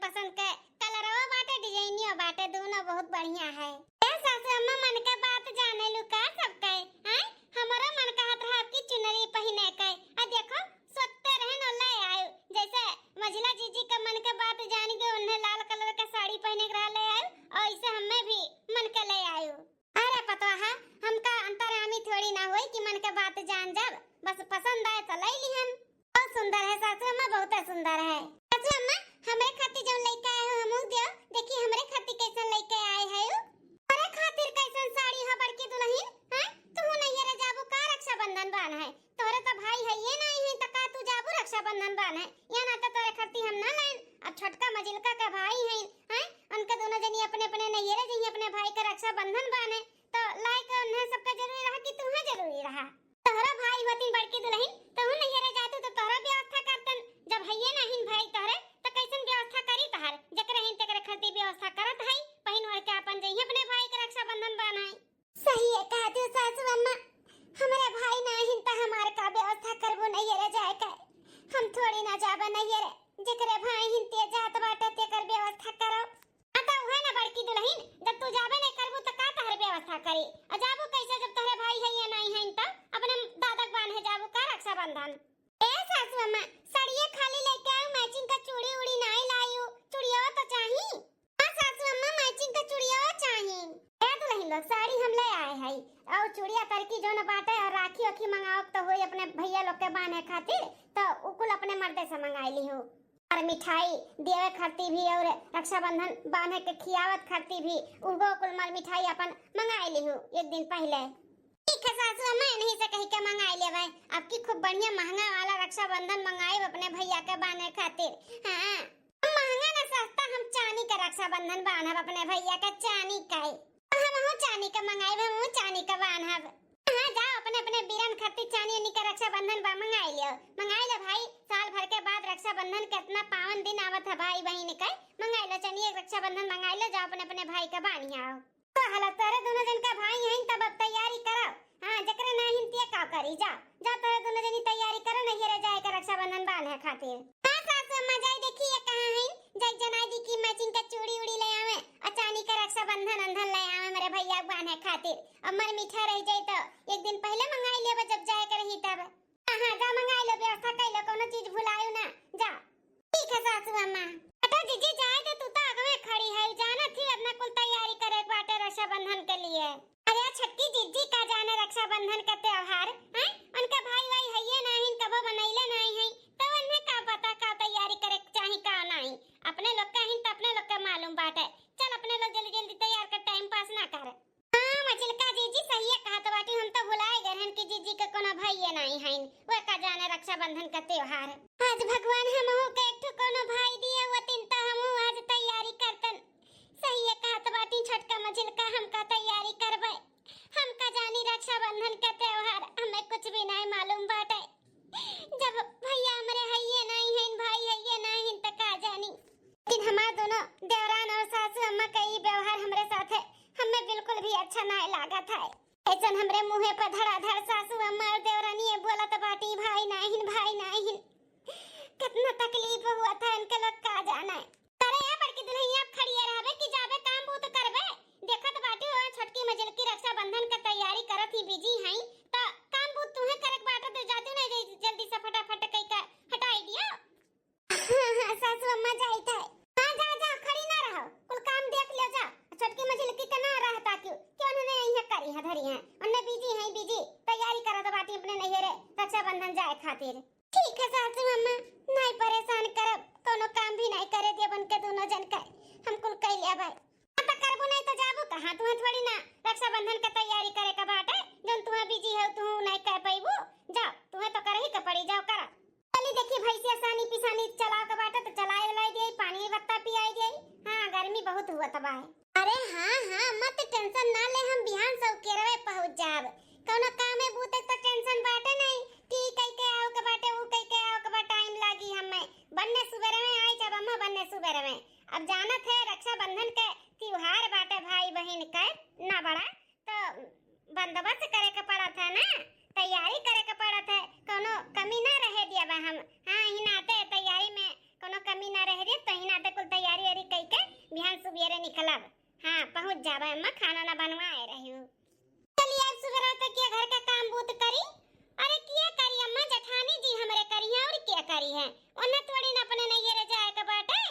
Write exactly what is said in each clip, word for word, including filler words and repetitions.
पसंद के, कलरवा बाटे, डिजाइनियो बाटे, दोनों बहुत बढ़िया है। ए सासू अम्मा, मन के बात जाने लू का सबके? हैं? हमरो मन कहत रहा आपकी चुनरी पहिने के। आ देखो, सोचते रहे न ले आयु। जैसे मझिला जीजी के मन के बात जान के उन्हें लाल कलर के साड़ी पहिने के रहा ले आयु, और ऐसे हमें भी मन के ले आयु। अरे पतोहा, हमका अंतर्यामी थोड़ी ना होई कि मन के बात जान जाब, बस पसंद आए तो ले लिहन। बहुत सुंदर है सासू अम्मा, बहुत सुंदर है। सासू अम्मा, हमरे खातिर जौन लेके आए हो हमहू दियो, देखी हमरे खातिर कैसन लेके आए है उ। अरे खातिर कैसन साड़ी है बड़की दुल्हन, हैं? तू नैहरे जाबू का रक्षाबंधन बान्हे? तोहरे तो भाई हइये नाहीं है, त का तू जाबू रक्षाबंधन बान्हे? या ना तो तोरे खातिर हम ना लाइन। अब छोटका मझिलका के भाई हैं, हैं? उनके दोनों जनी अपने अपने नैहरे जइहें अपने भाई के रक्षाबंधन बान्हे, तो लाए के उन्हें सबका जरूरी रहा कि तुम्हें जरूरी रहा? तोहरा भाई होतिन बड़की दुल्हन, तहु नैहरे जातू तो तोहरा व्यवस्था करतन। जब हइये नाहीं भाई तोहरे, तो कैसन व्यवस्था करी तोहर? जकरे हैं तकरे खातिर व्यवस्था करत है, पहिन ओढ़ के अपन जइहें अपने भाई के रक्षाबंधन बान्हे। सही है कहत हो सासू अम्मा, हमरे भाई नाहीं त हमार का व्यवस्था करबो नैहरे जाए के? हम थोड़ी ना जाबे नैहरे, जेकरे भाई हिन ते जात बाटे तेकर व्यवस्था करो। हाँ त उहे ना बड़की दुल्हन, जब तू जाबे नहीं करबू त का तहर व्यवस्था करी? और जाबू कैसे जब तोहरे भाई है या नाहीं है त? अपने दादा के बान्हे जाबू का रक्षाबंधन? ए सासू अम्मा, साड़िए खाली लेके आयु, मैचिंग का चूड़ी उड़ी नाहीं लायु, चूड़िया तो चाही। हाँ सासू अम्मा, मैचिंग का चूड़िया चाही। ए दुल्हन लोग, साड़ी हम ले आए हई और चूड़िया तरकी जौन बाटे और राखी ओखी मंगाओ तो होई अपने भैया लोग के बान्हे खातिर, तो उ कुल अपने मर्दे से मंगाई लिहू। और मिठाई देवे खातिर भी और रक्षाबंधन बान्हे के खियावत खातिर भी उहो कुल मल मिठाई अपन मंगाई लिहू एक दिन पहले। ठीक है सासू अम्मा, इन्हीं से कही के मंगाई लेवे। अब की खूब बढ़िया महंगा वाला रक्षाबंधन मंगाई अपने भैया के बान्हे खातिर। हाँ, हम महंगा ना सस्ता, हम चानी के रक्षाबंधन बान्हब अपने भैया के, चानी के। अब हमहू चानी के मंगाई, हमहू चानी के बान्हब। हाँ, जाओ अपने अपने बीरन खातिर चानी उनी के रक्षाबंधन बा मंगाई लियो, मंगाई लो भाई। साल भर के बाद रक्षाबंधन के इतना पावन दिन आवत है भाई बहिन के, मंगाई लो चानी एक रक्षाबंधन मंगाई लो, जाओ अपने अपने भाई के बान्हि आओ। तो हला तोरे दोनों जन का भाई हैं, तब अब तैयारी करो। हाँ, जकरे नाहीं ते का करी, जा, जा तोरे दोनों जनी तैयारी करो, नैहरे जाए के रक्षाबंधन बान्हे खातिर। हाँ सासू अम्मा, जाई देखी ये कहाँ हैं, जाई जनाई दी कि मैचिंग का चूड़ी उड़ी ले आवे, और चानी का रक्षाबंधन अंधन ले आवे मेरे भैया के बान्हे खातिर। और मल मीठा रह जाई तो एक दिन पहले मंगाई लेबे जब जाए के रही तब। हाँ, हाँ, जा मंगाई लो, व्यवस्था कर लो, कोनो चीज भुलायो ना, जा। ठीक है सासू अम्मा। हटो जीजी, जाए दे, तू तो आगवे खड़ी है, जानत ही इतना कुल तैयारी करे के बाटे रक्षाबंधन के लिए। अरे छोटकी जीजी का जाने रक्षाबंधन का त्योहार, हैं? उनका भाई वाई हइये नाहीं, कबो बनैले नाहीं हैं, तो उन्हें का पता का तैयारी करे के चाही का नाहीं। अपने लोग का हिन तो अपने लोग का मालूम बाटे। चल अपने लोग जल्दी जल्दी तैयार कर, टाइम पास ना कर। हाँ, मझिलका जीजी सहिए कहत बाटी, हम तो भुलाए गए हन कि जीजी के कोनो भइये नाहीं हइन, वे का जाने रक्षाबंधन का त्योहार। आज भगवान हमहू के एक ठो कोनो भाई दिए होतिन त हमहू आज तैयारी करतन। सहिए कहत बाटी छोटका मझिलका, हम का तैयारी करबे, हम का जानी रक्षाबंधन का त्योहार, हमें कुछ भी नाहीं मालूम बाटे। जब भइया हमरे हइये नाहीं हइन, भाई हइये नाहीं हइन, त का जानी। लेकिन हमार दोनों देवरान और सासू अम्मा का ई व्यवहार हमरे साथे हमें बिल्कुल भी अच्छा नाहीं लागत है। ऐसन हमरे मुँहे पर धड़ाधड़ सासू अम्मा और देवरानी ये बोलत बाटी, भाई नाहीं हइन, भाई नाहीं हइन। कितना तकलीफ हुआ था इनके लोग का जाने। अरे ए बड़की दुल्हनिया, अब खड़िए रहबे कि जाबे काम बूत करबे? देखत बाटी हो छोटकी मझिलकी रक्षाबंधन का तैयारी करत ही बिजी हई, त काम बूत तुहे करे के बाटे त जाती नहीं, जल्दी से फटाफट कई का हटाई दियो। हाँ, हाँ, सासू अम्मा जाइत है। हाँ, जा, जा, खड़ी ना रहो, कुल काम देख लियो जा। छोटकी मझिलकी के ना रहता क्यों, क्यों उन्हें यहीं करी है धरी है, उन्हें बिजी है, बिजी तैयारी करत बाटी अपने नैहरे रक्षाबंधन जाए खातिर। ठीक है सासू अम्मा, नहीं परेशान करब, कोनो काम भी नहीं करे देब उनके दोनों जन के, हम कुल कई लेबै। हाँ, त करबू नहीं त जाबू कहाँ? तुहें थोड़ी ना रक्षाबंधन के तैयारी करे के बाटे, जौन तुहें बिजी हो, तू नहीं कर पैबू। जाओ, तुहें तो करही के पड़ी, जाओ करा। चली देखी भैंसिया सानी पिसानी चलावे के बाटे त चलाए उलाई दिए, पानी बत्ता पियाई दिए। हाँ, गर्मी बहुत हुआ तबाह है। अरे हाँ, हाँ, मत टेंशन ना ले, हम बिहान से उकेरवे पहुँच जाब। कौनो कामे बूते तो टेंशन बाटे नहीं, टी कई के आओ के बाटे, ऊ कई के आओ के बा, टाइम लागी हमें। बन्ने सुबेरे में आई जब अम्मा, बन्ने सुबेरे में। अब जानत है रक्षाबंधन के त्योहार बाटे भाई बहिन के ना बड़ा, तो बंदोबस्त करे के पड़त है ना, तैयारी करे के पड़त है, कौनो कमी ना रहे दिया बा हम। हाँ, ही नाते तैयारी में कौनो कमी ना रहे दिया, तो ही नाते कुल तैयारी बिहान सुबेरे निकलब। हाँ, पहुँच जाबे अम्मा, खाना ना बनवाए रही हूँ। चलिए, अब सुबह तक के घर का काम बूत करी। अरे, किया करी अम्मा, जेठानी जी हमरे करी हैं, और क्या करी है? उन्हें थोड़ी ना अपने नैहरे जाए के बाटे।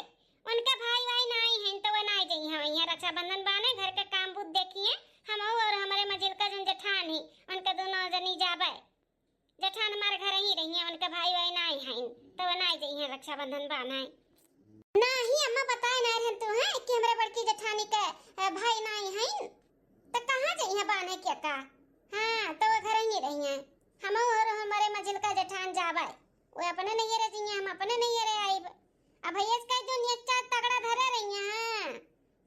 उनका भाई वाई नाई हैं, तो वो नाई जइहैं, वहीं रक्षाबंधन बाने, घर का काम बूत देखिहैं। हम और हमरे मझिलका जन जेठान ही, उनके दोनों जनी जाबे। जेठान हमारे घर ही रही हैं, उनके भाई वाई नाई हैं, तो वो नाई जइहैं रक्षाबंधन बाने। नाही अम्मा, बताए ना रहन तू हैं कि हमरे बड़की जेठानी के, अ, भाई नाई हैं, तो कहाँ जइहैं बाने के का? हाँ, तो वो घर ही रही हैं। हम और हमरे मझिलका जेठान जाबे, वो अपने नैहरे जइहैं, हम अपने नैहरे आइब। अब भैया से कह दो, नियत चार तगड़ा धरे रही हैं। हाँ,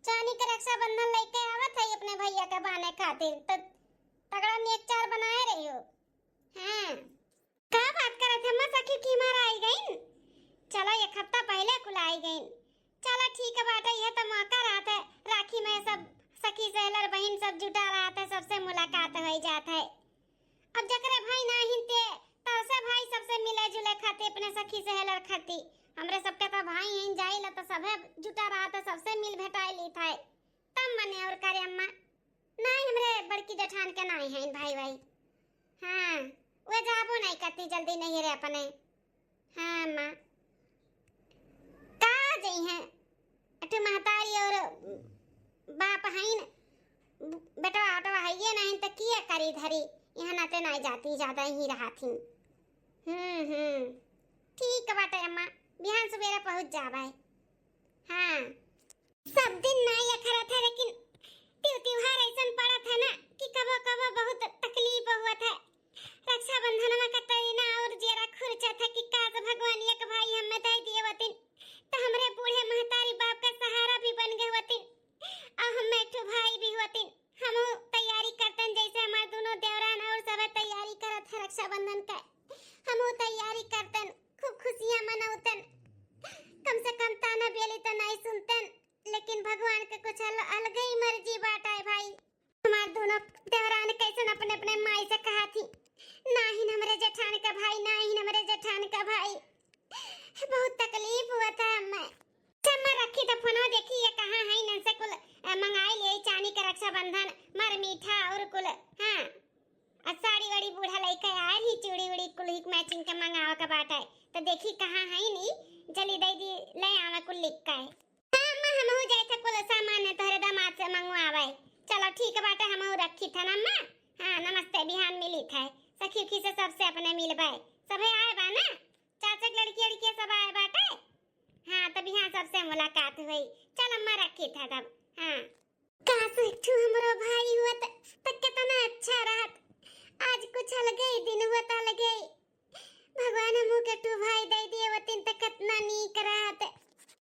चानी के रक्षाबंधन लेके आवत है अपने भैया के बाने खातिर, तो तगड़ा नियत चार बनाए रही हो। हाँ। का बात करत है, अम्मा सखी की मार आई गईन? चलो, एक हफ्ता पहले कुल आई गईन। चलो, ठीक है बाटे, यह तो मौका रहत है, राखी में सब सखी सहेलर बहिन सब जुटा रहत है, सबसे मुलाकात हो जात है। अब जकरे भाई नाहिन ते तरसे भाई सबसे मिले जुले खातिर, अपने सखी सहेलर खातिर। हमरे सबके तो भाई हैं, जाइला तो सभे जुटा रहत है, सबसे मिल भेटाई लीत है। तब मने और करे अम्मा, नाई हमरे बड़की जेठान के नाई हैं भाई भाई। हाँ, वे जाबो नाई करती जल्दी नैहरे अपने। हाँ अम्मा, का जइहैं, अठे महतारी और बाप हईन, बेटवा ओटवा हइये नाहीं त किया करी धरी, यहाँ नाते नाई जाती, ज्यादा ही रहा थी। हम्म, हम्म, ठीक बाटे अम्मा, बिहान सुबेरे पहुँच जाबे। हाँ। सब दिन नाई अखरत है, लेकिन त्यों-, त्योहार ऐसन पड़त है ना कि कबो कबो बहुत तकलीफ होत है। रक्षाबंधन में कतई ना और जेरा खुरचत है कि काश भगवान एक भाई हमें दे दिए होतिन, तो हमरे बूढ़े महतारी बाप का सहारा भी बन गए होतिन, और हमें एक ठो भाई भी होतिन। हमहू तैयारी करतन, जैसे हमार दोनों देवरान और सब तैयारी करत है रक्षाबंधन का, हमहू तैयारी करतन, खूब खुशियाँ मनौतन। कम से कम ताना बेली तो नहीं सुनतन, लेकिन भगवान के कुछ अल-, अलग ही मर्जी बाटा है भाई। हमार दोनों देवरान कैसन अपने अपने माई से कहा थी, "नाहिन हमरे जेठान का भाई, नाहिन हमरे जेठान का भाई।" बहुत तकलीफ हुआ था हमें। अच्छा, अम्मा रखी तो फोनो देखी, ये कहाँ है, इनसे कुल, अ, मंगाई ले चानी के रक्षाबंधन, मर मीठा और कुल, हाँ। आ साड़ी वाड़ी बूढ़ा लइके आए ही, चूड़ी उड़ी कुल ही matching के मंगावे के बाटे, तो देखी कहाँ है नी, जल्दी दे दी, ले आवे कुल लिख के। हाँ अम्मा, हमहू जाए थे कुल सामान है तोहरे दामाद से मंगवावे। चलो ठीक बाटे, हमहू रखी था ना अम्मा। हाँ नमस्ते, बिहान मिली थे, सखी उखी से सबसे अपने मिलबे, सभे आए बा ना, चाचा के लड़की लड़किया सब आए बाटे। हाँ तो बिहान सबसे मुलाकात हुई। चल अम्मा रखी था तब। हाँ। काश एक ठो हमरो भाई हुआ त, त कितना अच्छा रहत। आज कुछ अलगे ही दिन हुआ त अलगे ही। भगवान हमहू के ठो भाई दे दिए होतिन त कितना नीक रहत।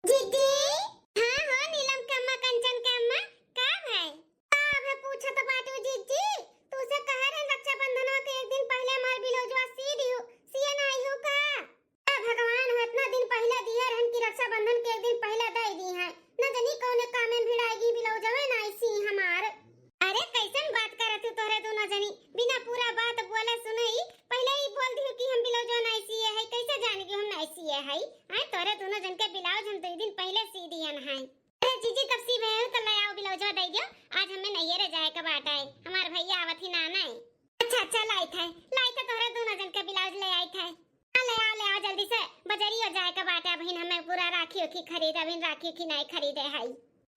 जीजी। हाँ हो नीलम के अम्मा, कंचन के अम्मा, का भाई? का अबे पूछत बाटू जीजी? तू से कहे रहन रक्षाबंधन के एक दिन पहले हमार ब्लाउजवा सी दियो, सिए ना आई हो का? हे भगवान, हम इतना दिन पहले दिए रहन कि रक्षाबंधन के एक दिन पहले दे दी हैं। न जानी कौने काम में भिड़ाएगी, ब्लाउजवे ना सी हमार। अरे कैसन बात करे तू, तोहरे दोनों जनी बिना पूरा बात बोले सुनई, पहले ही बोल दियो कि हम ब्लाउजवा ना सिए है, कैसे जान गयो हम ना सिए है? आए तोहरे दोनों जन के ब्लाउज हम दो दिन पहले सी दियन है। अरे जीजी, तब सी भए हो तो ले आओ ब्लाउजवा दे दियो, आज हमें नैहरे जाए के बाटे, हमार भैया आवत ही ना नहीं। अच्छा अच्छा, लाई थे, लाई थे, तोहरे दोनों जन के ब्लाउज ले आई थे। हाँ, ले आओ, ले आओ, जल्दी से बजरियो जाए के बाटे, अबहिन हमें पूरा राखी उखी खरीदे, अबहिन राखी उखी नहीं खरीदे है।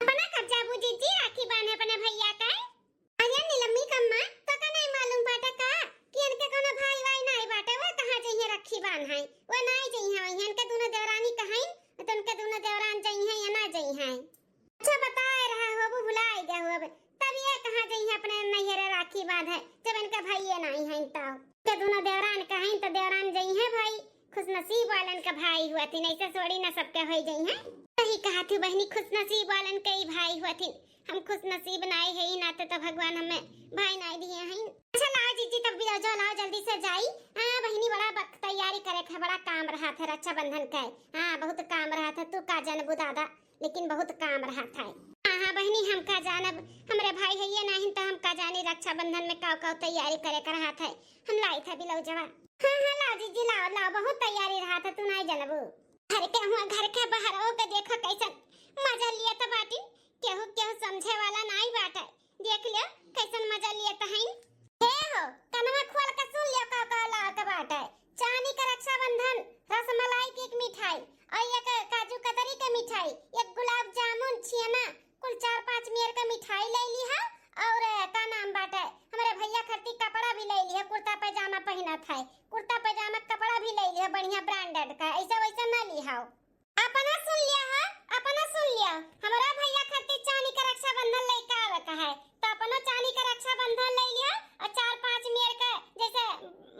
अपना कब जाबू जीजी राखी बांधे अपने भैया का? अरे नीलम्मी कम्मा, तो का नहीं मालूम बाटे का कि इनके कोनो भाई वाई नहीं बाटे, वो कहाँ जइहे राखी बांधे, वो नहीं जइहे, वहीं इनके दोनों देवरानी कहीं, तो उनके दोनों देवरान जइहे या ना जइहे। अच्छा बताए रहा हो, वो भुलाई गए हो अब। तब ये कहाँ जइहे अपने नैहरे राखी बांधे, जब इनका भाई ये नहीं है तो। के दोनों देवरान कहीं तो देवरान जइहे भाई, खुशनसीब वालन का भाई हुआ थी, नहीं से सोड़ी ना सबके होई जइहे। सही कहा थी बहनी, खुशनसीब वालन के ही भाई हुआ थी। हम खुशनसीब नाई है ही नाते तो भगवान हमें भाई नाई दिए हैं। अच्छा लाओ जीजी तब ब्लाउजो लाओ जल्दी से जाई। हाँ बहनी बड़ा बक-, तैयारी करे के है, बड़ा काम रहा था रक्षाबंधन का। हाँ बहुत काम रहा था, तू का जानबू दादा। लेकिन बहुत काम रहत है। हाँ, हाँ बहिनी, हम का जानब, हमरे भाई है ये नहीं तो हम का जानी रक्षाबंधन में का का तैयारी करे के रहत है। हम लाई था ब्लाउजवा। हाँ, हाँ, लाओ जीजी, लाओ, लाओ, बहुत तैयारी रहत है, तू नहीं जानबू। घर के हुआ, घर के बाहर हो के देखो कैसन मजा लियत बाटिन, केहू केहू समझे वाला नाई बाटे। देख लियो कैसन मजा लियत हईन। हे हो, कनवा खोल के सुन लियो का का लावत बाटे। चानी का रक्षाबंधन, रसमलाई की एक मिठाई, और एक काजू कतरी के मिठाई, एक गुलाब जामुन, छेना, कुल चार पाँच मेर के मिठाई ले लिहा। और का नाम बाटे, हमरे भैया खरती कपड़ा भी ले लिहा, कुर्ता पैजामा पहिनत है, कुर्ता पैजामा के कपड़ा भी ले लिहा बढ़िया branded का, ऐसा वैसा ना लिहा। अपना सुन लिया है, अपना सुन लिया। हमरा भैया खातिर चानी का रक्षाबंधन लेके आवे का है, तो अपनो चानी का रक्षाबंधन ले लिया। और चार पाँच मेर के, जैसे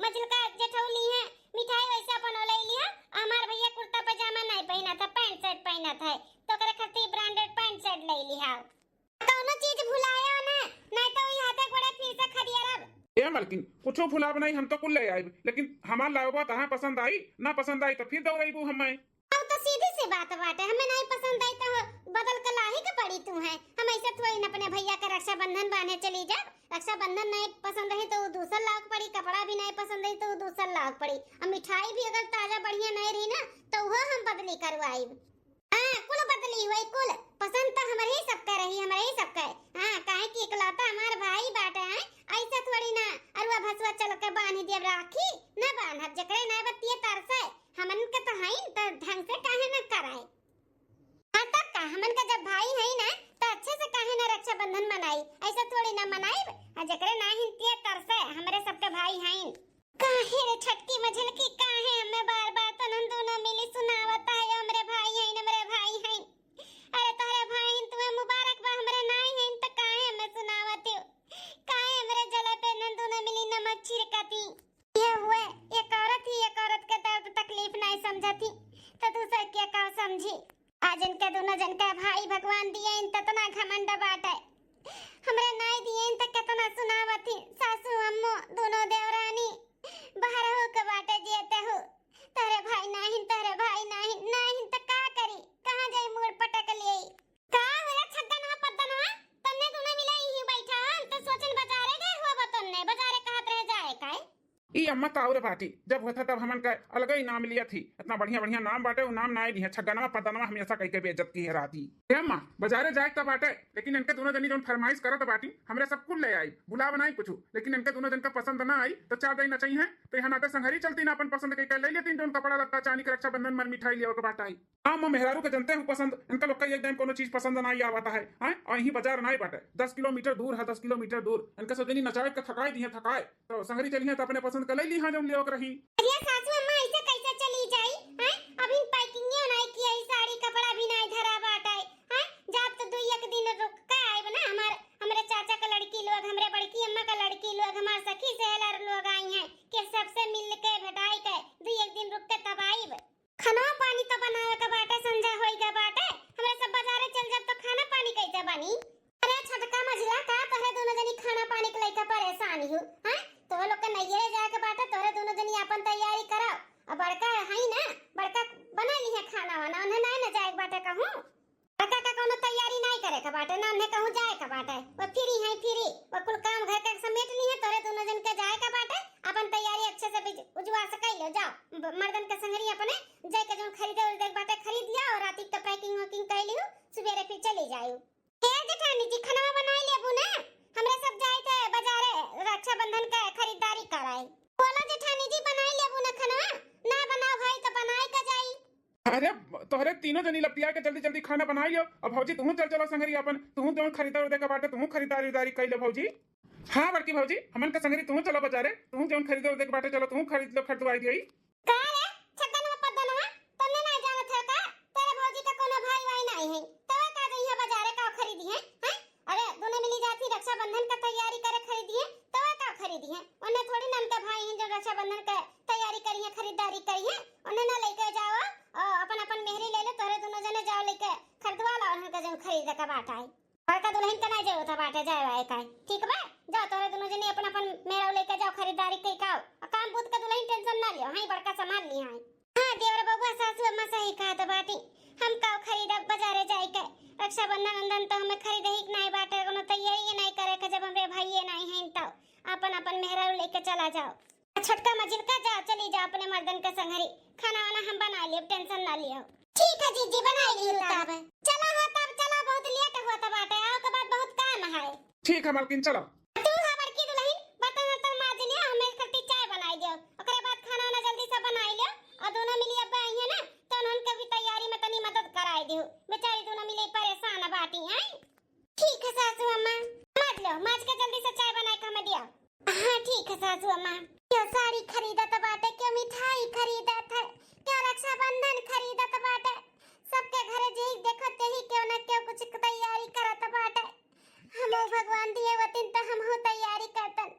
मझलका जेठौली है, मिठाई वैसे अपनो ले लिया। हमार भैया कुर्ता पैजामा नहीं पहनत है, pant shirt पहनत है, तो ओकरे खातिर branded pant shirt ले लिया। कौनो चीज भुलायो ना, नहीं तो ई हाथे गोड़े फिर से खदियारब। ए मलकिन, कुछो भुलाब नहीं, हम तो कुल ले आइब, लेकिन हमार लावबा तहाँ पसंद आई, ना पसंद आई तो फिर दौड़ाइबू हमें। अब तो सीधी सी बात बाटे, हमें नहीं पसंद आई तो बदल के लाही के पड़ी तू है। हम ऐसे थोड़ी न अपने भैया के रक्षाबंधन बांधे चली जाब। रक्षाबंधन नहीं पसंद रही तो उ दूसर लावक पड़ी, कपड़ा भी नहीं पसंद रही तो उ दूसर लावक पड़ी, और मिठाई भी अगर ताजा बढ़िया नहीं रही ना तो वो हम बदली करवाइब। हाँ, कुल बदली हुई, कुल। पसंद तो हमरे ही सबका रही, हमरे ही सबका। हाँ, काहे कि इकलौता हमार भाई बाटे, हैं? ऐसे थोड़ी ना अरुआ भसुआ चल के बांध दियब राखी, ना बांधब। जेकरे ना बतिये तरसे, हमन के तो हईन, तो ढंग से काहे ना कराए? हाँ, तब का, हमन का जब भाई हई ना, तो अच्छे से काहे ना रक्षाबंधन मनाई? ऐसे थोड़ी ना मनाइब। आ जेकरे ना हिनतिये तरसे, हमरे सबके भाई हईन। काहे रे छटकी मझलकी, काहे हमें बार बार तनन दोनों मिली सुनावत है, हमरे भाई हैं, हमरे भाई हैं। अरे तोहरे भाई हैं, तुम्हें मुबारक बा, हमरे नाई हैं, तो काहे हमें सुनावत हो? काहे हमरे जले पे नन दोनों मिली नमक छिड़कती? ये हुए, एक औरत ही एक औरत के दर्द तकलीफ नहीं समझती, तो दूसर के का समझी? आज इनके दोनों जन का भाई भगवान दिए इन ततना घमंड बाटे। हमरे नाई दिए इन त केतना सुनावत ही, सासू अम्मो दोनों देवरानी बहरहू के बाटे जियते हो। तोहरे भाई नाहिन, तोहरे भाई नाहिन, नाहिन त का करी, कहाँ जाई मूड़ पटक लिए? का होला छगनवा पद्दनवा, तन्ने दोनों मिला यहीं बैठा, हम तो सोचन बाजारे गए हुआ बा, तन्ने बाजारे कहत रहे जाए काहे? ई अम्मा काउर बाटी, जब होत है तब हमन का अलग ही नाम लियत ही। इतना बढ़िया बढ़िया नाम बाटे, वो नाम नाई लिहे। छगनवा पदनवा हमेशा कह के बेइज्जत किहे रहती। ए अम्मा, बाजारे जाए त बाटे, लेकिन इनके दोनों जनी जौन फरमाइश करत बाटी, हमरे सब कुल ले आई, बुलाव नाई कुछ, लेकिन इनके दोनों जन का पसंद ना आई तो चार दिन नचई हैं, तो यहाँ नाते संघरी चलती ना अपन पसंद के ले लेती, जौन कपड़ा लत्ता, चानी के रक्षाबंधन मन मिठाई लियावे के बाटे आई। हाँ, मैं मेहरारू के जनते हूँ पसंद, इनका लोग का एक दाम कोनो चीज पसंद ना आवता है, हैं? और यहीं बाजार ना बाटे, दस किलोमीटर दूर है, दस किलोमीटर दूर। इनका सब जनी नचाए के थकाए दिए, थकाए। तो संगरी चली है तो अपने पसंद का ले ली, हाँ, जौन लियो रही। अरे सासू अम्मा, ऐसे कैसे चली जाई, हैं? अभी packing ही नहीं किया, ई साड़ी कपड़ा भी नहीं धरा बाटे, हैं? जाब तो दुई एक दिन रुक के आइब ना, हमार, हमरे चाचा का लड़की लोग, हमरे बड़की अम्मा का लड़की लोग, हमार सखी सहेलर लोग आई हैं, कि सबसे मिल के भेटाई के दुई एक दिन रुक के तब आइब। खाना पानी तो बनावे के बाटे, संझा होई गए बाटे, हमरा सब बाजारे चल जाब तो खाना पानी कैसे बनी? अरे छोटका मझिला, का तोहरे दोनों जनी खाना पानी के लइके परेशान हो, हैं? तोह लोग के नैहरे जाए के बाटे, तोहरे दोनों जनी आपन तैयारी कराओ। अब बड़का हई ना, बड़का बना ली है खाना वाना, उन्हें नहीं ना जाए के बाटे कहूँ। बड़का का कोनो तैयारी नहीं करे के बाटे, ना उन्हें कहूँ जाए के बाटे। वो free है, free, वो कुल काम घर के समेट ली है, तोहरे दोनों जन के जाए के बाटे, अपन तैयारी अच्छे से बिज-, उजवा से कर लो, जाओ। ब-, मर्दन के संगरी अपने जाए के जौन खरीदे उरीदे के बाटे खरीद लिया और राती के packing वैकिंग कर लियो, सुबेरे फिर चली जायो। ए जेठानी जी, खाना बनाई लेबू ना? हमरा सब जाए के बाजारे रक्षाबंधन के खरीदारी कराए। बोला जेठानी जी, बनाई लेबू ना खाना? ना बनाओ भाई तो बनाए का जाई? अरे, तोहरे तीनों जनी लपटिया के जल्दी जल्दी खाना बनाई लियो। अब भौजी, तुहूँ चल चलो संगरी अपन, तुहूँ जौन खरीदा उरीदे के बाटे, तुहूँ खरीदारी उरीदारी कर लो भौजी। हाँ बड़की भौजी, हमन के संगरी तुहूँ चलो बाजारे, तुहूँ जौन खरीदा उरीदे के बाटे, चलो तुहूँ खरीद लो, खरीदवाई दियो। का रे, छगनवा पद्दनवा, तन्ने नाई जानत है का? तोरे भौजी का कोनो भाई वाई नाई है, तवा का जइहा बाजारे का खरीदी है, हैं? अरे, दोनों मिली जाती रक्षाबंधन का तैयारी करे खरीदी है, तवा का खरीदी है? उन्हें थोड़ी ना उनके भाई हैं जो रक्षाबंधन का तैयारी करी है, खरीदारी करी है, उन्हें ना लेके जाओ, और अपन अपन मेहरी ले लो, तोरे दोनों जने जाओ लेके खरीदवा ला, उनका जौन खरीदे का बाटा है। बड़का दुल्हन के ना जरूरत बाटे जाए वाए का, ठीक बा? जाओ, तोरे दोनों जने अपन अपन मेहरारू लेके जाओ, खरीदारी कई के आओ। आ काम बूत का दुल्हन tension ना लियो, हाँ, बड़का संभाल ली, हाँ। हाँ, देवर बबुआ, सासू अम्मा सही कहत बाटी। हम का खरीदब बाजारे जाए के? रक्षाबंधन उंधन तो हमें खरीदे ही के नाई बाटे, कोनो तैयारी ही नाई करे के, जब हमरे भाई ये नाई हैं तो अपन अपन मेहरारू लेके चला जाओ। छोटका मझिलका, जाओ, चली जाओ अपने मर्दन के संगरी। खाना वाना हम बना लेब, tension ना लियो। ठीक है जीजी, बना लियो तब। चला हो ठीक है मलकिन, चलो। तू हा बड़की दुलहिन, बर्तन वर्तन माज लियो, हमें खातिर चाय बनाई दियो, ओकरे बाद खाना वाना जल्दी से बनाई लियो। और दोनों मिली अब आई है ना, तो उनके भी तैयारी में तनी मदद कराई दियो, बेचारी दोनों मिली परेशान बाटी हैं। ठीक है सासू अम्मा, माज लो, माज के जल्दी से चाय बनाए के हमें दिया। हाँ ठीक है सासू अम्मा। क्यों साड़ी खरीदत बाटे, क्यों मिठाई खरीदत है, क्यों रक्षाबंधन खरीदत बाटे, सबके घरे जेही देखो तेही क्यों ना क्यों कुछ तैयारी करत बाटे। हमहू भगवान दिए वतिन त हमहू तैयारी करतन,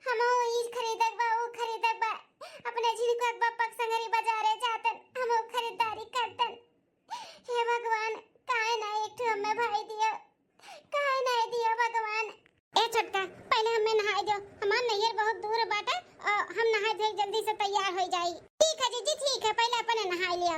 हमहू ई खरीदक बा, ऊ खरीदक बा, अपने झिनको एक बप्पक संगरी बाजारे जातन, हमहू खरीदारी करतन। हे भगवान, काहे ना एक ठो हमें भाई दियो, काहे ना दियो भगवान। ए छोटका, पहले हमें नहाए दो, हमार नैहर बहुत दूर बाटे, और हम नहाए धोए जल्दी से तैयार हो जाई। ठीक है जीजी, ठीक है, पहले अपने नहाए लिया।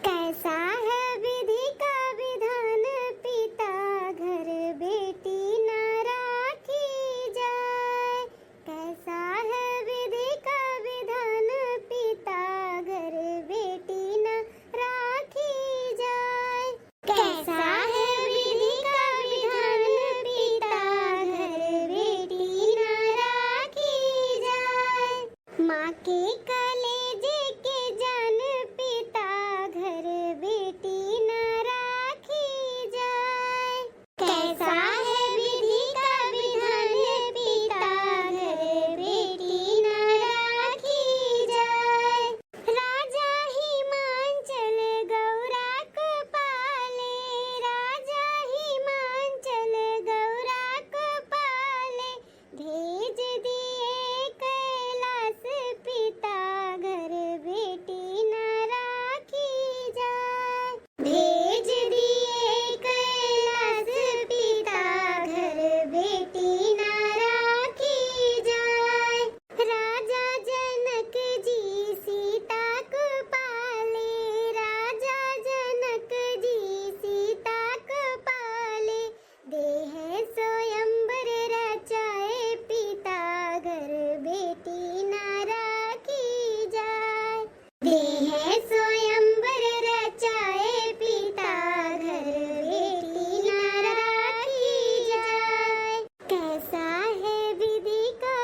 कैसा है विधि का विधान पिता, घर बेटी ना राखी जाए। कैसा है विधि का विधान पिता, घर बेटी ना राखी जाए। कैसा है विधि का विधान पिता, घर बेटी ना राखी जाए। माँ के कलेजे के जान पिता, घर बेटी ना राखी जाए। कैसा है विधि का विधान पिता, घर बेटी ना राखी जाए। राजा हिमांचल गौरा को पाले, राजा हिमांचल गौरा को पाले, भेज दिए कैलाश पिता, घर बेटी ना राखी जाए। भेज दिए कैलाश पिता, घर बेटी ना राखी जाए। राजा जनक जी सीता को पाले, राजा जनक जी सीता को पाले, देह स्वयंवर रचाए पिता, घर बेटी ना राखी जाए। देह स्वयंवर रचाए पिता, घर बेटी ना राखी जाए। कैसा है विधि का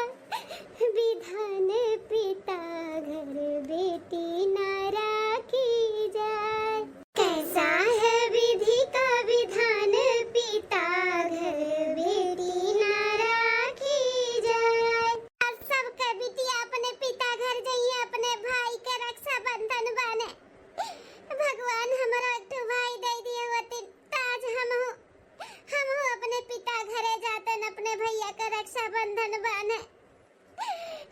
विधान पिता, घर बेटी ना राखी जाए। कैसा है विधि का विधान पिता, घर बेटी ना राखी जाए। अब सबके बिटिया अपने पिता घर जइहें, अपने भाई के रक्षाबंधन बाने। भगवान हमरो एक ठो भाई दे दिए होतिन, त आज हमहू, हमहू अपने पिता घरे जातन, अपने भैया के रक्षाबंधन बाने।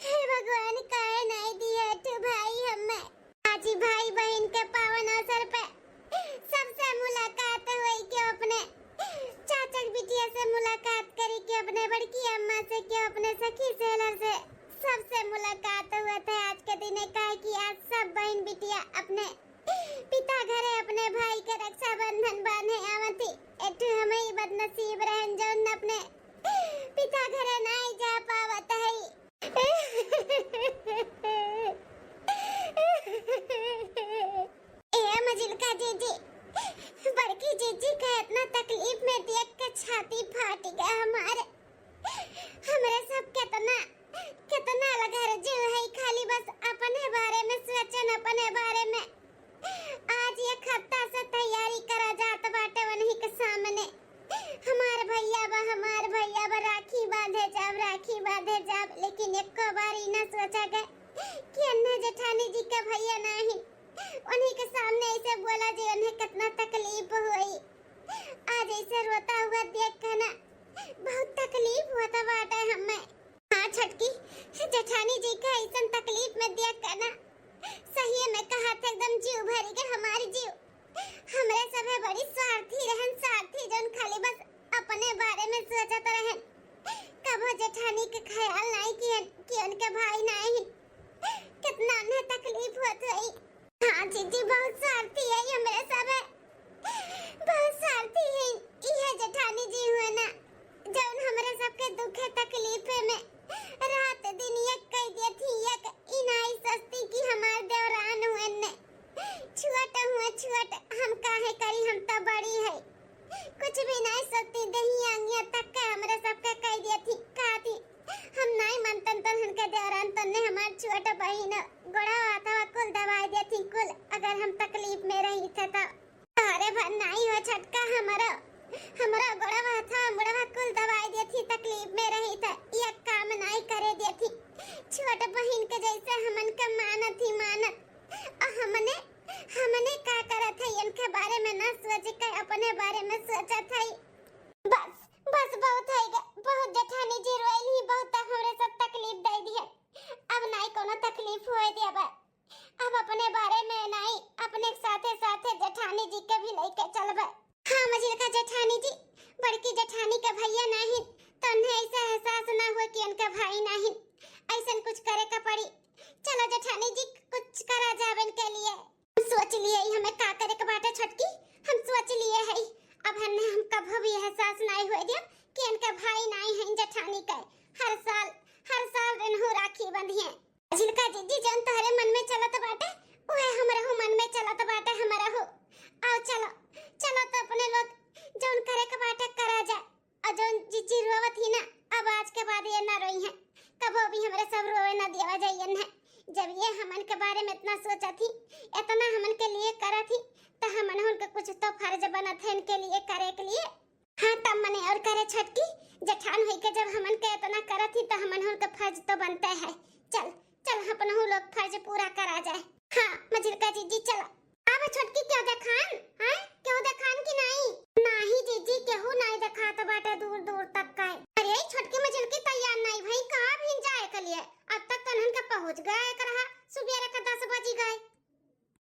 हे भगवान, काहे नाई दिए एक ठो भाई हमें। आज ई भाई बहिन के पावन अवसर पे सबसे मुलाकात होई, क्यों अपने चाचा के बिटिया से मुलाकात करी, क्यों अपने बड़की अम्मा से, क्यों अपने सखी सहेलर से, सबसे मुलाकात हुआ था आज के दिने। काहे कि आज सब बहिन बिटिया अपने पिता घरे अपने भाई के रक्षाबंधन बांधे आवत ही। एक ठो हमही बदनसीब रहन जौन अपने पिता घरे नाई जा पावत हई। ए मझिलका जीजी, बड़की जीजी का इतना तकलीफ में देख के छाती फाट गया हमारे। हमरे सब कितना, कितना लगर जीव है, खाली बस अपने बारे में सोचन, अपने बारे में। आज एक हफ्ता से तैयारी करा जात बाटे उन्हीं के सामने। हमार भैया बा, हमार भैया बा, राखी बांधे जाब, राखी बांधे जाब, लेकिन एको बार ई ना सोचा गए कि अन्ने जेठानी जी के भैया नाहीं। उन्हीं के सामने ऐसे बोला जे उन्हें कितना तकलीफ होई। आज ऐसे रोता हुआ देख के ना बहुत तकलीफ होता बाटे हमें। हाँ छोटकी, जेठानी जी के ऐसन तकलीफ में देख के ना सही में कहा था एकदम जीव भरी के हमारी जीव। हमरे सभे बड़ी स्वार्थी रहन, स्वार्थी जौन खाली बस अपने बारे में सोचत रहन। कबो जेठानी के ख्याल नाई किहन कि उनके भाई नाई हिन। कितना उन्हें तकलीफ होत होई। हाँ जीजी, बहुत स्वार्थी है हमरे सभे, बहुत स्वार्थी है। इहे जेठानी अगर हम तकलीफ में रही थे तो। अरे भर नाई हो छोटका, हमरो, हमरो गोड़वा था, मुड़वा कुल दबाई देती, तकलीफ में रही थे, ये काम नाई करे देती। छोट बहिन के जैसे हमन के मानत ही मानत, और हमने, हमने का करत है, इनके बारे में ना सोच के अपने बारे में सोचत है। बस, बस बहुत है गे, बहुत जेठानी जी रोइल ही, बहुत तक हमरे सब तकलीफ दे दिए। अब नाई कोनो तकलीफ होए देबे। अब अपने बारे में नाई, अपने साथे साथे जेठानी जी के भी लेके चलबे। हाँ मझिलका जेठानी जी, बड़की जेठानी के भैया नाहिन, तो उन्हें ऐसा एहसास ना हुए कि उनका भाई नाहिन। ऐसन कुछ करे का पड़ी। चलो जेठानी जी, कुछ करा जावे इनके लिए। हम सोच लिए ही हमें का करे के बाटे छोटकी, हम सोच लिए है। अब हन्ने हम कभो भी एहसास नाई होए दिया कि इनका भाई नाई है जेठानी के। हर साल, हर साल रेनहू राखी बंधिए। झिलका जीजी, जौन तोहरे मन में चलत बाटे, उहे हमरहू मन में चलत बाटे, हमरहू। आओ चलो, चलो तो अपने लोग जौन करे के बाटे करा जा। और जौन जीजी रोवत ही ना, अब आज के बाद ये ना रोई है, कबो भी हमरे सब रोवे ना देवा जाइए है। जब ये हमन के बारे में इतना सोचत ही, इतना हमन के लिए करत ही, तो हमन उनके कुछ तो फर्ज बनत है इनके लिए करे के लिए। हाँ, तब मने और करे छोटकी, जेठान होई के जब हमन के इतना करत ही, तो हमन उनके फर्ज तो बनते है। चल, चल, अपनहू लोग फर्ज पूरा करा जाए। हाँ, मझिलका जीजी, चलो। अब छोटकी क्यों देखान? हैं? क्यों देखान कि नाई? नाही जीजी, केहू नाई देखात बाटे दूर दूर तक का। अरे, छोटकी मझिलकी तैयार नाई भई, कहाँ भी जाए के लिए? अब तक तनहन के पहुँच गए एक रहा, सुबेरे के दस बजी गए।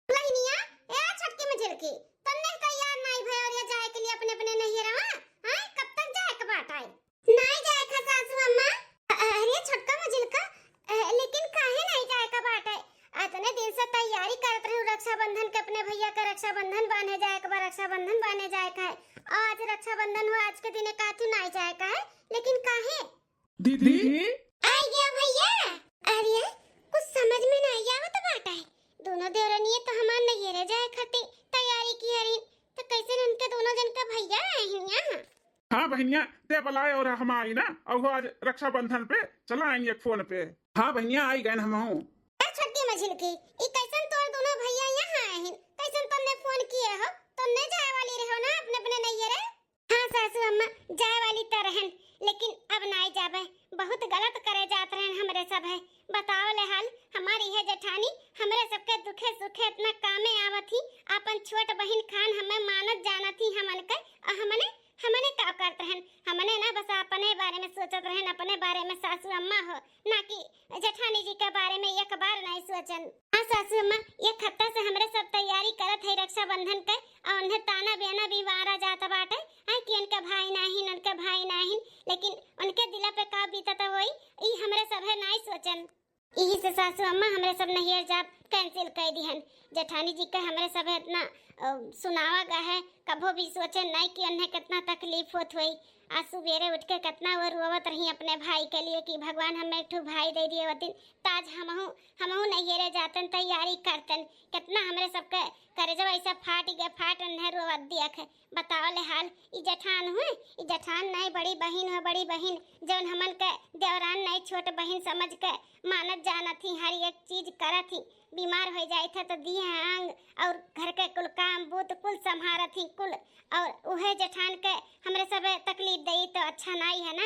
लहिनिया, ए छोटकी मझिलकी, तन्ने तैयार नाई भई और ये जाए के लिए अपने अपने नैहरवा? हैं? कब तक जाए के बाटे? नाई जाए का सासू अम्मा। अ-, अरे छोटका मझिलका, अ, लेकिन काहे नाई जाए का बाटे? इतने दिन से तैयारी करत रहू रक्षाबंधन के, अपने भैया के रक्षाबंधन बांधे जाए के बा, रक्षाबंधन बांधे जाए का है। आज रक्षाबंधन हुआ, आज के दिने का तू नाई जाए का है, लेकिन काहे? दीदी। आई गया भैया। अरे कुछ समझ में नाई आवत बाटे। दोनों देवरनिये तो हमार नैहरे जाए खातिर तैयारी की हरिन, तो कैसे उनके दोनों जन का भैया आए हैं यहाँ? हाँ बहिनिया, ते बुलाए और हम आई ना, और आज रक्षाबंधन पे चला आएंगे एक फोन पे। हाँ बहिनिया, आई गए हमहू। ए छोटकी मझिलकी, ई कैसन तोर दोनों भैया यहाँ आए हैं? कैसन तन्ने फोन किए हो? तन्ने जाए वाली रहो ना अपने अपने नैहरे। हाँ सासू अम्मा, जाए वाली तो रहन, लेकिन अब नाई जाबे। बहुत गलत करे जात रहन हमरे सब है। बताओ ले हाल, हमारी है जेठानी, हमरे सबके दुखे सुखे इतना कामे आवत ही, आपन छोट बहिन खान हमें मानत जानत ही हमन के, और हमने हमने का करत रहन? हमने ना बस अपने बारे में सोचत रहन, अपने बारे में सासू अम्मा हो, ना कि जेठानी जी के बारे में एक बार नहीं सोचन। हाँ सासू अम्मा, एक हफ्ता से हमरे सब तैयारी करत है रक्षाबंधन के, और उन्हें ताना बेना भी मारा जात बाटे, हाँ, कि उनके भाई नाहिन, उनके भाई नाहिन, लेकिन उनके दिला पे का बीतत होई, ई हमरे सभे नाई सोचन। यही से सासू अम्मा हमरे सब नैहर जाब cancel कर दिहन। जेठानी जी के हमरे सब इतना, अ, सुनावा गया है, कभो भी सोचे नहीं कि उन्हें कितना तकलीफ होत हुई। आज सुबेरे उठ के कितना वो रोवत रही अपने भाई के लिए कि भगवान हमें एक ठो भाई दे दिए होतिन, तो आज हमहू, हमहू नैहरे जातन, तैयारी करतन। कितना हमरे सबके करेजवा ऐसा फाट गया, फाट उन्हें रोवत दिया है। बताओ ले हाल, ई जेठान हुए, ई जेठान नहीं, बड़ी बहिन हुए, बड़ी बहिन, जौन हमन के देवरान नहीं, छोट बहिन समझ के मानत जानत ही, हर एक चीज करत ही। बीमार हो जाए थे तो दिए आंग और घर के कुल काम बूत कुल संभारत ही कुल, और उहे जेठान के हमरे सब तकलीफ दई तो अच्छा नहीं है ना।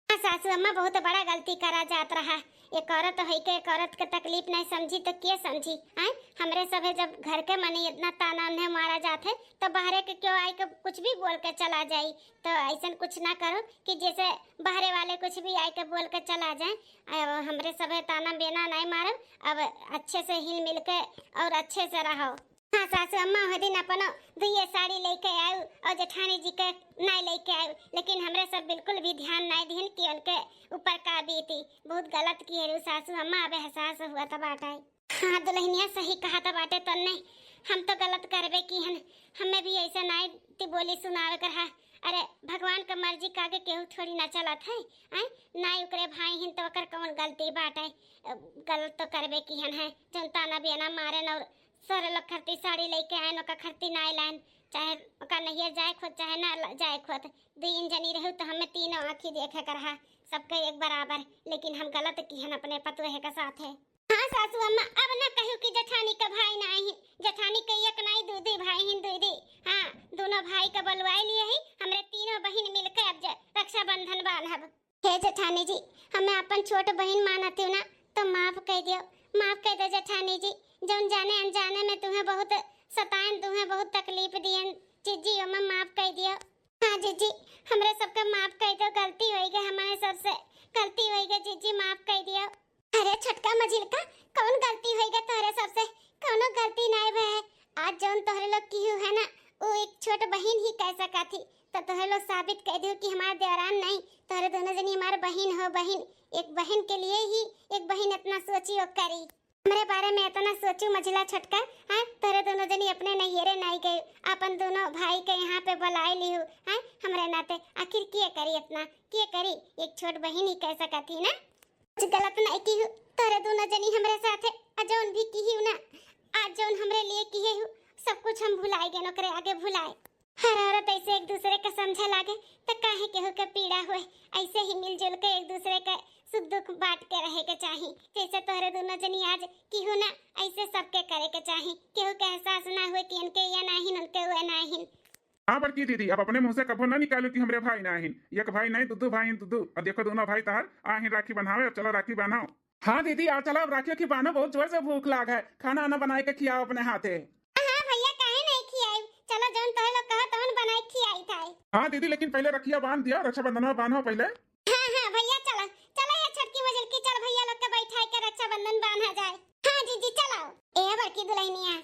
हाँ सासू अम्मा, बहुत बड़ा गलती करा जात रहा। एक औरत होई के एक औरत के तकलीफ नहीं समझी तो के समझी? आय, हमरे सभे जब घर के मने इतना ताना उन्हें मारा जात है, तो बाहरे के क्यों आए के कुछ भी बोल के चला जाई। तो ऐसन कुछ ना करो कि जैसे बाहरे वाले कुछ भी आए के बोल के चला जाए। अब हमरे सभे ताना बेना नहीं मारब, अब अच्छे से हिल मिल के और अच्छे से रहो। हाँ सासू अम्मा, हो दिन अपनो दुइये साड़ी लेके आऊ और जेठानी जी के नाई लेके आऊ, लेकिन हमरे सब बिल्कुल भी ध्यान नाई दिहन कि उनके ऊपर का बीती। बहुत गलत किहे रहू सासू अम्मा, अब एहसास हुआ त बाटे। हाँ दुल्हनिया, सही कहा त बाटे तन्ने, हम तो गलत करबे किहन, हमें भी ऐसा नाई ती बोली सुनावे कर हा। अरे भगवान का मर्जी का आगे केहू थोड़ी ना चलत है, आय? नाई ओकरे भाई हिन तो ओकर कौन गलती बाटे? गलत तो करबे किहन है, जौन ताना बेना मारेन और सर लोग खरती साड़ी लेके आएन, ओका खरती नाई लाएन, चाहे ओका नैहर जाए खोत, चाहे ना ल-, जाए खोत। दुई जनी रहू तो हमें तीनों आँखी देखे कर हा, सबके एक बराबर, लेकिन हम गलत किहन अपने पतोहे के साथे। हाँ सासू अम्मा, अब ना कहू कि जेठानी का भाई नाहीं, जेठानी के एक नाहीं, दू दू भाई हिन, दू दू। हाँ, दोनों भाई का बुलवाए लिए ही, हमरे तीनों बहिन मिलके अब ज-, रक्षाबंधन बांधब। हे जेठानी जी, हमें अपन छोट बहिन मानत हो ना, तो माफ कइ दियो, माफ कइ दे जेठानी जी। जौन जाने अनजाने में तुम्हें बहुत सताएन, तुम्हें बहुत तकलीफ दियन, जीजी, ओमे माफ कइ दियो। हाँ जीजी, हमरे सबका माफ कइ दो, गलती होइ गए, हमारे सबसे गलती होइ गए जीजी, माफ कइ दियो। अरे छोटका मझिलका, कौन गलती होइ गए तोहरे सबसे? कौनो गलती नाहीं भए है। आज जौन तोहरे लोग किहू है ना, वो एक छोट बहिन ही कइ सकत ही। तो तोहरे लोग साबित कइ दियो कि हमार देवरान नाहीं, तोहरे दोनों जनी हमार बहिन हो, बहिन। एक बहिन के लिए ही एक बहिन इतना सोची और करी। हमरे बारे में इतना सोचू मझिला छोटका, हाँ? तोहरे दोनों जनी अपने नैहरे नाहीं गए, अपन दोनों भाई के यहाँ पे बुलाए लिहू, हाँ? हमरे नाते आखिर के करी इतना, के करी? एक छोट बहिन ही कइ सकत ही ना। कुछ गलत नाहीं किहू, तोहरे दोनों जनी हमरे साथे, आ जौन भी किहू ना, आज जौन हमरे लिए किहे हू, सब कुछ हम भुलाए गए, ओकरे आगे भुलाए। हर औरत ऐसे एक दूसरे के समझे लागे, त काहे केहू के पीड़ा होए। ऐसे ही मिलजुल के एक दूसरे के सुख दुख बांट के रहे के चाही। जैसे तोहरे दोनों जनी आज किहू ना, ऐसे सबके करे के चाही। केहू के एहसास ना होए कि इनके या नाहिन, उनके हुए नाहिन। हाँ बड़की दीदी, अब अपने मुँह से कबो ना निकालू कि हमरे भाई नाहिन। एक भाई नाहीं, दू दू भाई हिन, दू दू। अब देखो दोनों भाई तहार आहिन राखी बंधावे, अब चलो राखी बांधो। हाँ दीदी, आ चलो, अब राखी वाखी बांधो, बहुत जोर से भूख लाग है, खाना आना बनाए के खियाओ अपने हाथे। हाँ भैया, काहे नाहीं खियाई? चलो, जौन तोहे लोग कहो, तौन बनाए खियाई थाई। हाँ दीदी, लेकिन पहले रखिया बांध दिया, रक्षाबंधन में बांधो पहले। हाँ, हाँ भैया, चलो, चलो ये छोटकी मझिलकी, चल भैया लोग के बैठाई के रक्षाबंधन बांधा जाए। हाँ जीजी, चलो। ए बड़की दुल्हनिया।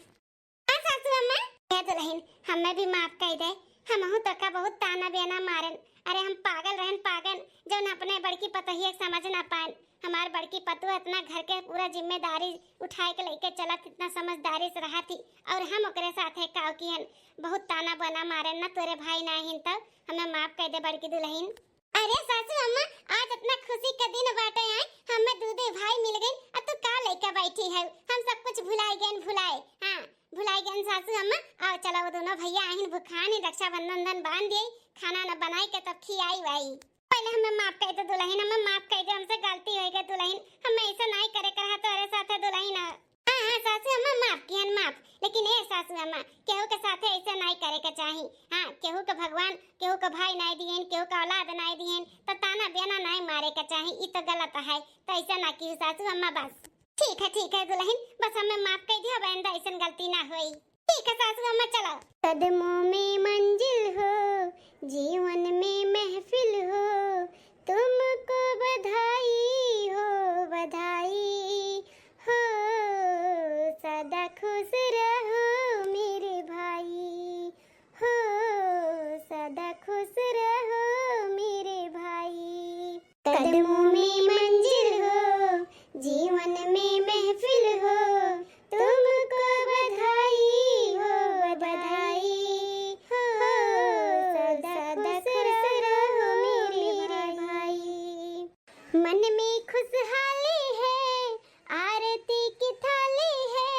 हाँ सासू अम्मा। ए दुल्हन, हमें भी माफ कइ दे, हमहू तोका बहुत ताना बेना मारन। अरे हम पागल रहन पागल, जौन अपने बड़की पतोहिया के समझ ना पाएन। हमार बड़की पतोह इतना घर के पूरा जिम्मेदारी उठाए के लइके चलत, इतना समझदारी से रहत ही, और हम ओकरे साथे काव किहन, बहुत ताना बना मारे ना, तोरे भाई नाहिन, तब हमें माफ कइ दे बड़की दुल्हन। अरे सासू अम्मा, आज इतना खुशी का दिन बाटे, आए हमें दू दू भाई मिल गइन, अब तू का लइके बैठी है? हम सब कुछ भुलाए गइन, भुलाए, हाँ भुलाए गइन सासू अम्मा। आओ चलो, वो दोनों भैया आहिन भुखान ही, रक्षाबंधन धन बांध दिए, खाना न बनाए के तब खियाई वाई। पहले हमें माफ कइ दे दुल्हन, हमें माफ कइ दे, हमसे गलती होइ गई दुल्हन, हमें ऐसा नाहीं करे के रहा तोहरे साथे दुल्हन। हाँ, हाँ, सासू अम्मा माफ किहन माफ, लेकिन ए सासू अम्मा, केहू के साथे ऐसे नाहीं करे के चाही। हाँ, केहू के भगवान, केहू के भाई नाहीं दिहन, केहू के औलाद नाहीं दिहन, तो ताना बेना नाहीं मारे के चाही, ई तो गलत है, तो ऐसे ना किहू सासू अम्मा बस। ठीक है, ठीक है दुल्हन, बस हमें माफ कइ दियो, अब आइंदा ऐसन गलती ना होई। ठीक है सासू अम्मा, चलो। कदमों में मंजिल हो, जीवन में महफिल हो, तुमको बधाई हो, बधाई हो, सदा खुश रहो मेरे भाई, हो, सदा खुश रहो मेरे भाई। कदमों में मंजिल हो, जीवन में महफिल हो, तुमको बधाई हो, बधाई हो, सदा खुश रहो मेरे भाई। मन में खुशहाली है, आरती की थाली है,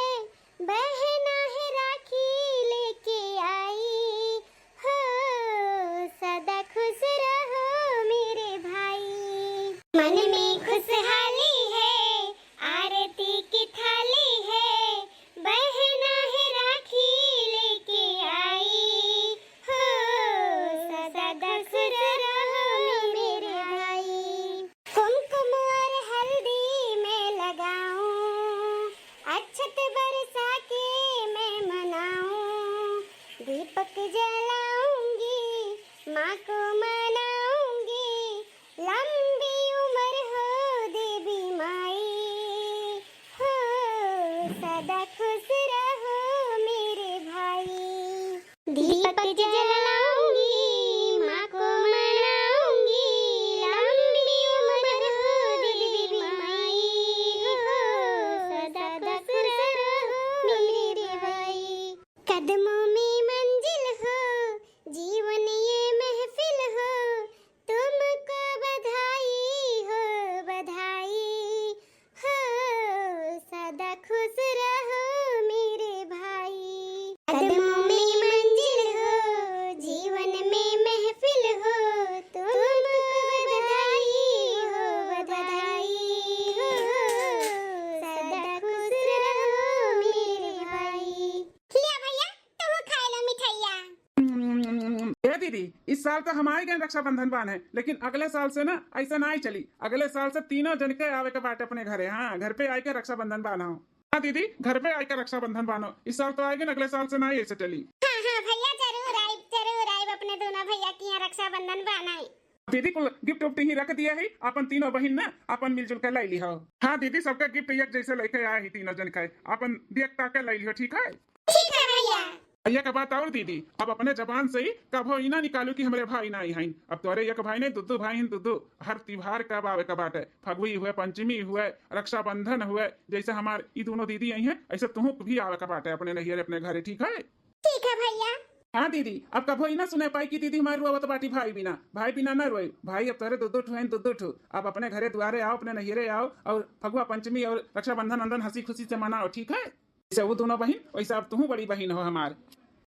बहना है राखी लेके आई, हो, सदा खुश रहो मेरे भाई। मन में खुशहाली है, आरती की थाली है, बहना है राखी लेके आई, हो, सदा खुश रहो मेरे भाई। कुमकुम और हल्दी मैं लगाऊं, अक्षत बरसा के मैं मनाऊं, दीपक जलाऊंगी, माँ को मनाऊंगी, लंबी उम्र हो देवी माई, हो, सदा खुश रहो मेरे भाई। दीपक जलाऊंगी, माँ को मनाऊंगी, लंबी उम्र हो देवी माई, हो, सदा खुश रहो मेरे भाई। कदमों में मंजिल हो, जीवन ये महफिल हो, तुमको बधाई हो, बधाई हो, सदा खुश रहो मेरे भाई। कदमों में मंजिल हो, इस साल तो हम आइ गए रक्षाबंधन बान्हे, लेकिन अगले साल से ना ऐसा ना ही चली। अगले साल से तीनों जन के आवे के बाटे अपने घरे। हाँ, घर पे आइ के रक्षाबंधन बान्हो। हाँ दीदी, घर पे आइ के रक्षाबंधन बान्हो। इस साल तो आइ गए, अगले साल से ना ही ऐसे चली। हाँ हाँ भैया, जरूर आइब, जरूर आइब अपने दोनों भैया के यहाँ रक्षाबंधन बान्हे। दीदी कुल गिफ्ट उफ्ट ही रख दिया है, अपन तीनों बहिन ना अपन मिलजुल के लै लिहो। हाँ दीदी, सबका गिफ्ट एक जैसे लेके आए ही तीनों जन के, अपन देख ताक के लै लिहो, ठीक है? ठीक है भैया। एक बात और दीदी, अब अपने जबान से ही कभो ई ना निकालू कि हमरे भाई ना आई हैं। अब तोरे एक भाई नहीं, दुद्दू भाई हैं, दुद्दू। हर त्योहार कब आवे का बाटे, फगुई हुए, पंचमी हुए, रक्षाबंधन हुए, जैसे हमार ई दोनों दीदी आई हैं, ऐसे तुहू भी आवे का बाटे अपने नैहरे, अपने घरे, ठीक है? ठीक है भैया। हाँ दीदी, अब कभो ई ना सुने पाई कि दीदी हमार रोवत बाटी भाई बिना। भाई बिना ना रोई। भाई अब तोरे दुद्दू ठो हैं, दुद्दू ठो। अब अपने घरे दुआरे आओ, अपने नैहरे आओ और फगुआ पंचमी और रक्षाबंधन अंदन हंसी खुशी से मनाओ, ठीक है? जैसे वो दोनों बहिन, वैसे अब तुहू बड़ी बहिन हो हमार।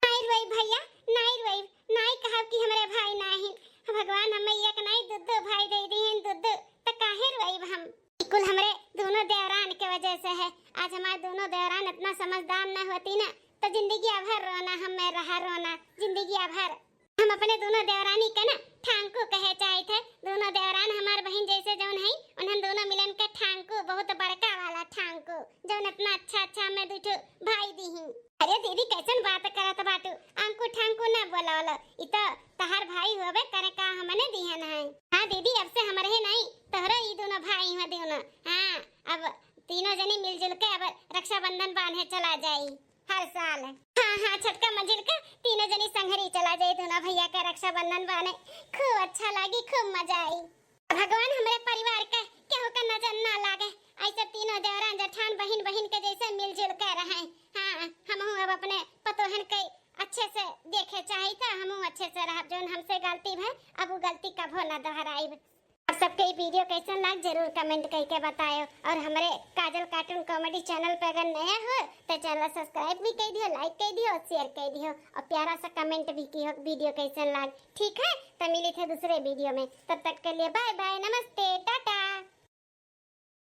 नाई रोई भैया, नाई रोई, नाई कहब कि हमरे भाई नाहीं। भगवान हमें एक नाई दुद्दू भाई दे दी हैं, दुद्दू, त काहे रोई हम? ई कुल हमरे दोनों देवरान के वजह से है। आज हमारे दोनों देवरान इतना समझदार ना होती ना, तो जिंदगी भर रोना हमें रहा, रोना जिंदगी भर। हम अपने दोनों देवरानी के ना ठांकू कहे चाहित है। दोनों देवरान हमार बहिन जैसे जौन है, उन्हन दोनों मिलन के ठांकू, बहुत बड़का वाला ठांकू, जौन इतना अच्छा अच्छा हमें दुठो भाई दी ही। अरे दीदी, कैसन बात करत बाटू? आंकू ठांकू ना बोला वाला, ई तो तहार भाई होबे करे का, हमने दिहन है। हाँ दीदी, अब से हमरे ही नहीं, तोहरो ई दोनों भाई हुआ दोनों। हाँ, अब तीनों जनी मिलजुल के अब रक्षाबंधन बांधे चला जाई हर साल। हाँ हाँ, छोटका मंझिलका तीनों जनी संघरी चला जाई, दोनों भैया का रक्षाबंधन बांधे। खूब अच्छा लागी, खूब मजा आई। भगवान हमरे परिवार का केहू का नजर ना लागे, ऐसे तीनों देवरान जेठान बहिन बहिन के जैसे मिलजुल के रहे। हाँ, हमहू अब अपने पतोहन के अच्छे से देखे चाहित है, हमहू अच्छे से रहब, जौन हमसे गलती भय अब वो गलती कभो ना दोहराइब। आप सबके ई वीडियो कैसन लाग जरूर कमेंट करके बतायो, और हमरे काजल कार्टून कॉमेडी चैनल पे अगर नया हो तो चैनल सब्सक्राइब भी कर दियो, लाइक कर दियो और शेयर कर दियो, और प्यारा सा कमेंट भी कियो वीडियो कैसन लाग। ठीक है, तो मिली थे दूसरे वीडियो में, तब तक के लिए बाय बाय, नमस्ते, टाटा।